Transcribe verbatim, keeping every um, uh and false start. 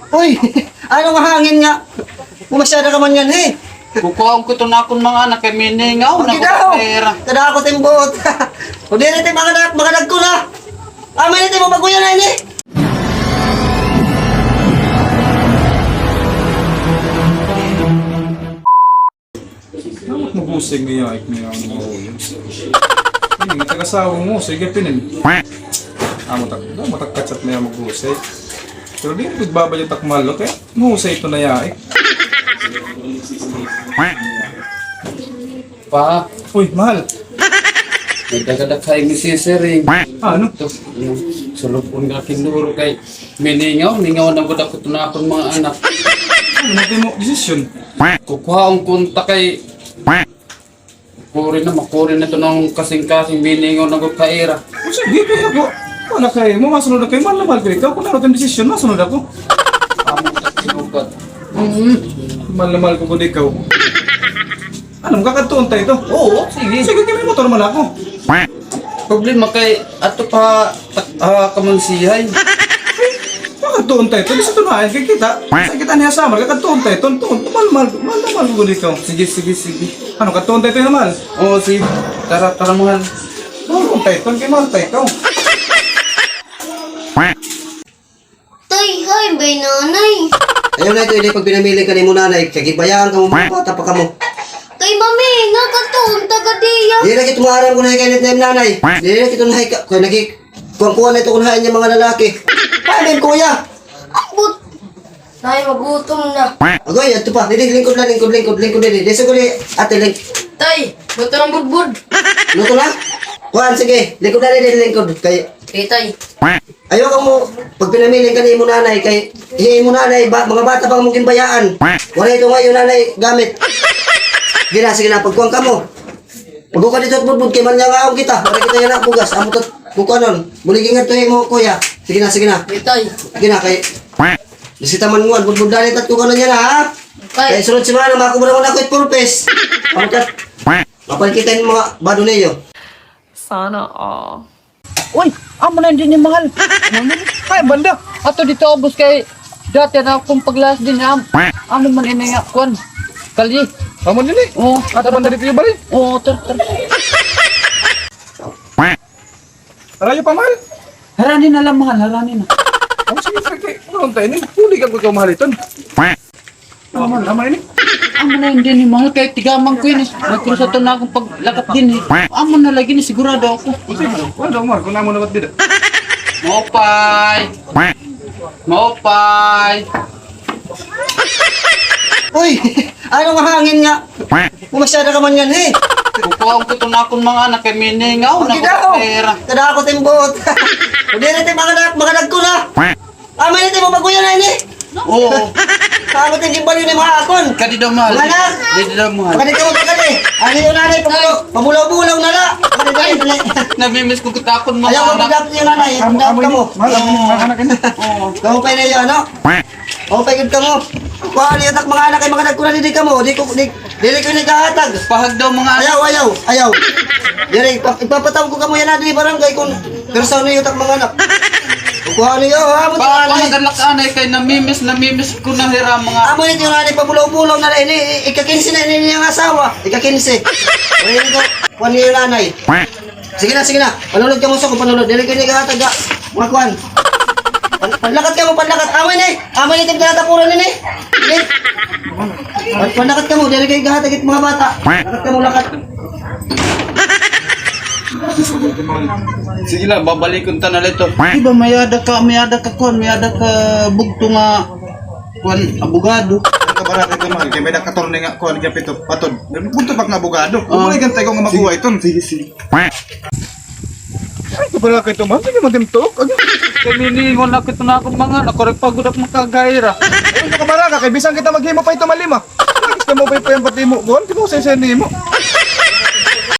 Uy, ano nga hangin nga? Pumasyada ka man nganhi. Kukuhaon ko iton akon mga anak kay miningaw na ko daw. Kadako it im buot. O diri it im mga anak, mga dagko na. Amin it imo baguyan na ini. Dapat maghusay nga yaik niya an mga ulo. Ini, taga-asawa mo, sige, pinin. Amo tak, dapat matakkat sa niya maghusay. Pero di ko babadya tak mahal, okay? Mahusay ito na yaik. Pa. Uy, mahal. May dagadak ha imi sisiring. Ah, ano? Ito, sulod-on nga kay miningaw, mingaw na gud ako iton akon mga anak. Ano na mo desisyon? Kukuhaon ko unta kay makuri na, makuri na iton kasingkasing, miningaw na gud ha ira. O, sige, kay ako. Wala kay, mo masunod ako kay mahal na mahal ko ikaw. Kon ano it im desisyon, masunod ako. Amo ta sinukat. Mm. Mahal na mahal ko gud ikaw. Ano, makakadtuon ta ito? Oo, sige. Sige, kay may motor man ako. Problema kay ato pa, ah, kamunsihay. Makakadtuon ta ito. Bisan ito na, kay kita. Sa kita niya sa mahal, kakadtuon ta ito. Tuon, mahal, mahal, mahal na mahal ko gud ikaw. Sige, sige, sige. Ano, kadtuon ta ito na mahal? Oo, sige. Tara, tara, mahal. Mahal ta ito, kay mahal ta ito. Tay, hay, bay nanay. Ayaw na ito, ini pagpinamiling ka nimo nanay, kay ginbayaan kamo, mga bata pa kamo. Kay mami, nga kadtuon ta gad hiya. Diri na kito maaram kon hain kainit na im nanay. Diri na kito nahay ka, kay nagikuan-kuan na ito kon hain niya mga lalaki. Paano yun, kuya? Ambot. Nay, magutom na. Agoy, ato pa. Didi, lingkod la, lingkod, lingkod, lingkod, didi. Didi, sugod, ate, ling- Tay, luto na an budbud. Luto na? Kuan, sige. Lingkod na, didi, lingkod. Kay, okay, tay. Ayaw kamo pagpinamiling ka ni imo nanay kay hi imo nanay, ba, mga bata pa kamo ginbayaan. Waray ito nga iyo nanay gamit. Sige na, sige na, pagkuan kamo. Pagkuan ka didto, budbud, kay manyangaon kita. Waray kita yana bugas. Amo ito, kukuanon. Buligi ngadto hi imo kuya. Sige na, sige na. Itay. Sige na, kay bisita man mo, budbud, dali tat kukuanon yana, ha? Itay. Kay sunod semana, makubra mo na ako it four Ps. Amo tat, mapal kita hin mga bado niyo. Sana all. Uy, amo na dinhi, mahal. Ay, banda. Ato didto, ubos kay dati na akon paglaas dinhi, am-, amo man ini nga, kuan, kalye. Amo dinhi? Oo. Ato banda didto, bali? Oo, tar, tar. Harayo pa, mahal? Harani na la, mahal, harani na. Amo, sige, sige. Ano ta ini? Huli ka ko, mahal, iton. Amo na, amo ini. Amo na dinhi, mahal, kay tigaman ko ini. Nagkusa to na akon paglakat dinhi. Amo na lagi ini, sigurado ako. Sige, wala daw, mahal, kon amo na ba't bida? Maupay! Maupay! Uy! Ano nga hangin nga? Pumasyada ka man nganhi. Kukuhaon ko iton akon mga anak kay miningaw na ko. Kadako it im buot. O diri it im mga anak, mga dagko na. Amo ini it imo baguyan na ini? Oo. Amo it im ginbaliw ni mga akon. Kadi daw, mahal. Mga anak. Didi daw, mahal. Pakadi kamo, pakadi. Ano iyo nanay, pabulaw-bulaw na la. Pakadi, dali, dali. Namimiss ko gud akon mga anak. Ayaw mo pagdap niyo nanay, pagdap kamo. Mahal, amo ini, mga anak ini. Oo. Kamo pa ini, ano? O, paikot kamo. Kuha niyo tak mga anak kay mga dagko na, didi kamo. Di ko, di, diri ko ini kahatag. Pahag daw mga anak. Ayaw, ayaw, ayaw. Diri, pa-, ipapatawag ko kamo yana diri barangay kon pirsaon niyo tak mga anak. Kuha niyo, ha, amo. Pahag anay kay namimiss, namimiss ko na hira mga. Amo ini, nanay, pabulaw-bulaw na ini, ika-kinse na ini niyang asawa. Ika-kinse. Kuha niyo, nanay. Sige na, sige na. Panulod kamo sa ko, panulod. Diri ko ini kahatag, ha. Mga kuan. Pan-, panlakat kamo, panlakat. Amo ini. Amo ini, tinatapuran ini. Sige. Pan-, panlakat kamo, diri ko ini kahatag it mga bata. Lakat kamo, lakat. Sige la, babalikon ta na la ito. Di ba may-ada ka, may-ada ka kuan, may-ada ka bugto nga kuan, abogado. Kabaraka ka, mahal, kay may-ada ka attorney nga kuan, kay pito, patod. Bugto pa nga abogado. Kung may gantay ko nga makuha iton. Sige, sige. Ay, kabaraka ito, mahal. Sige, madimtok. Kay miningon ako ito na akong mga anak, kurig pagod ako makagaira. Ay, kabaraka, kay bisan kita maghimo pa ito malima. Gusto mo pa ito yung pati mo, kuan, di mo sa isa nimo.